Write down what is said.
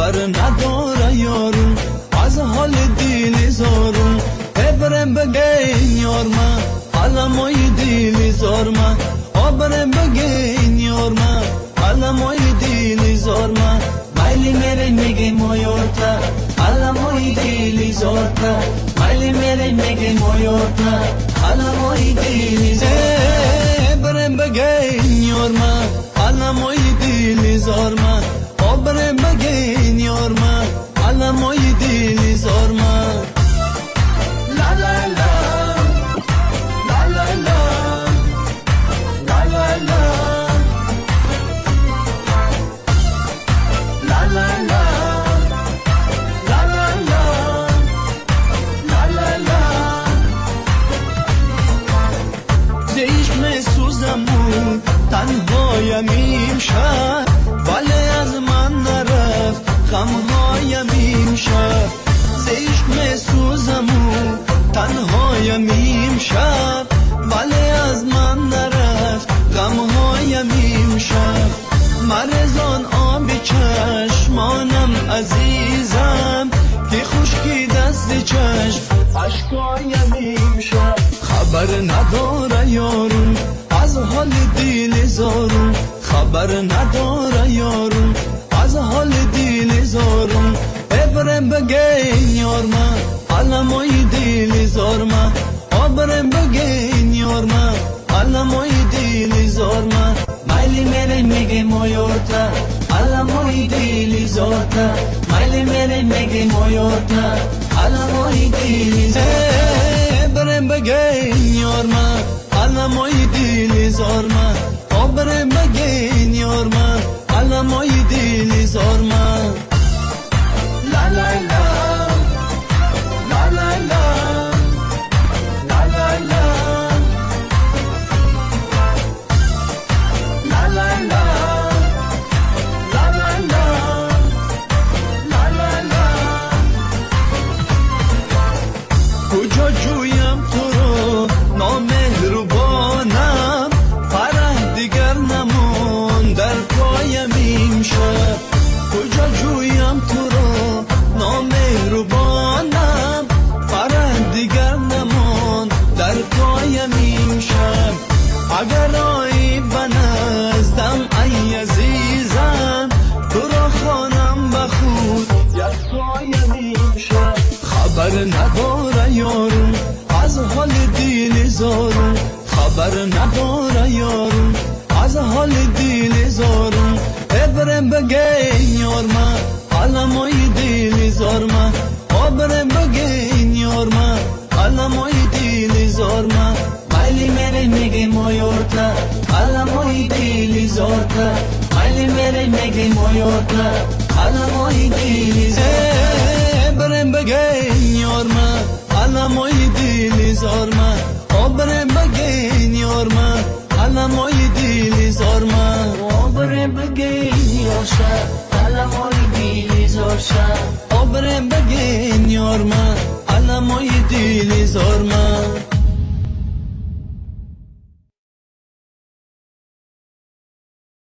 خبر نداره یارم از حال دل زارم ابرم بگین یارما علمای دل زارما ابرم بگین یارما علمای دل زارما майли мере меге моёрта аламои дили зорта майли мере меге моёрта аламои дили зорта ابرم بگین یارما علمای دل زارما ابرم بگین یارما علمای دل زارما لا لا لا لا لا لا لا لا لا لا لا لا لا لا لا لا لا لا زیش مسوزمون تنهایم امشب ولی از من نرفت غمهایم امشب زیش مسوزمون تنهایم امشب ولی از من نرفت غمهایم امشب مرزان آب چشمانم عزیزم که خشکی دست چشم اشکایم امشب خبر نداره یارم از حال دل زارم خبر نداره یارم از حال دل زارم ابرم بگین یارما علمای دل زارما ابرم بگین یارما علمای دل زارما майли мере меге моёрта аламои дили зорта майли мере меге моёрта аламои дили зорта ابرم بگین یارما علمای دل زارما ابرم بگین یارما علمای دل زارما لا لا لا لا لا لا لا لا لا لا لا لا لا لا لا لا لا لا کجا جویم تو رو نامهربانم فرح دیگر نمون در پایم امشب کجا جویم تو رو نامهربانم فرح دیگر نمون در پایم امشب اگر آیی به نزدم ای عزیزم تو را خوانم به خود یک پایم امشب خبر نداره یارم از حال دل زارم خبر نداره یارم از حال دل زارم ابرم بگین یارما علمای دل زارما ابرم بگین یارما علمای دل زارما майли мере меге моёрта аламои дили зорта майли мере меге моёрта аламои дили зорта ابرم بگین یارما علمای دل زارما ابرم بگین یارما علمای دل زارما обре бигин ёрша аламои дили зорша ابرم بگین یارما علمای دل زارما.